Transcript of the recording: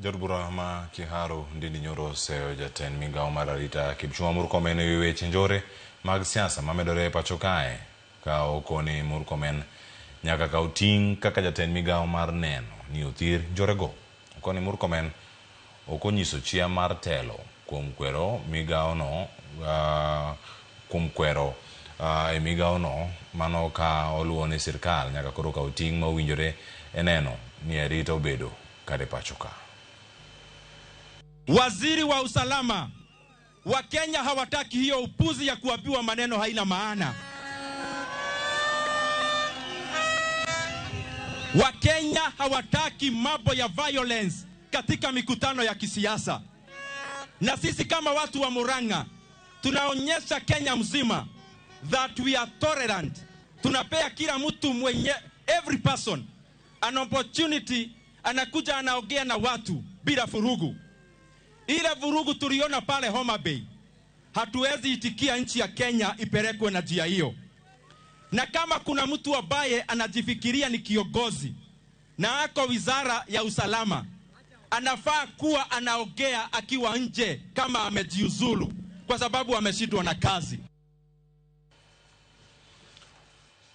Jaod bura ma Kiharu Ndindi Nyoro oseyo jatend migawo mar arita Kipchumba Murkomen ewi weche njore mag siasa mamedore e pacho kae ka okoni Murkomen nyaka kaw ting' kaka jatend migawo mar neno ni othir njorego. Okoni Murkomen ok onyiso chia mar telo kuom kwero migawono kuom kwero e migawono mano ka oluwo ni sirkal nyaka koro kaw ting' ma owinjore e neno ni arita obedo kare pacho ka. Waziri wa usalama Wakenya hawataki hiyo upuzi ya kuambiwa maneno haina maana. Wakenya hawataki mambo ya violence katika mikutano ya kisiasa, na sisi kama watu wa Murang'a tunaonyesha Kenya mzima that we are tolerant. Tunapea kila mtu mwenye, every person an opportunity, anakuja anaongea na watu bila furugu. Ile vurugu tuliona pale Homa Bay, hatuwezi itikia nchi ya Kenya ipelekwe na njia hiyo. Na kama kuna mtu ambaye anajifikiria ni kiongozi na ako wizara ya usalama, anafaa kuwa anaongea akiwa nje kama amejiuzulu, kwa sababu ameshindwa na kazi.